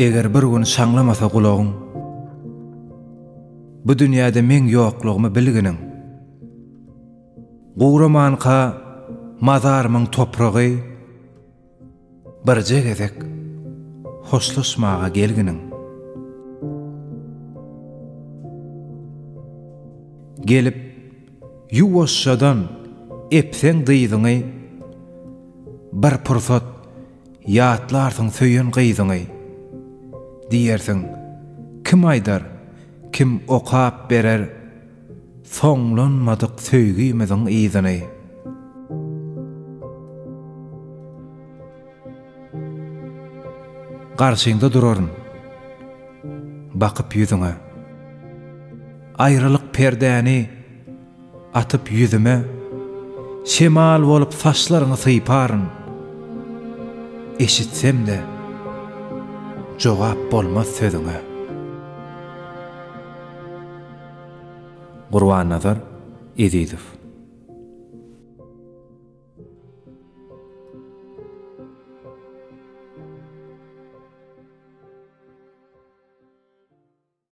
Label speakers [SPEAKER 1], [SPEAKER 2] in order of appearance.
[SPEAKER 1] Eger bir gün şaňlamasa gulagyň, Bu dünýäde meň ýoklugymy bilginiň. Guramanka mazarymyň topragy, Birje gezek hoşlaşmaga gelginiň. Gelip, ýuwaşjadan epseň dyzyňy, Bir pursat ýatlarsyň söýen gyzyňy. Diýersiň, Kim aýdar, kim okap berer Soňlanmadyk söýgimiziň yzyny. Garşyňda duraryn, bakyp ýüzüňe. Aýralyk perdäni atyp ýüzüme, Şemal bolup saçlaryňy syparyn. Eşitsem-de, jogap bolmaz sözüňe. Gurbannazar Ezizow.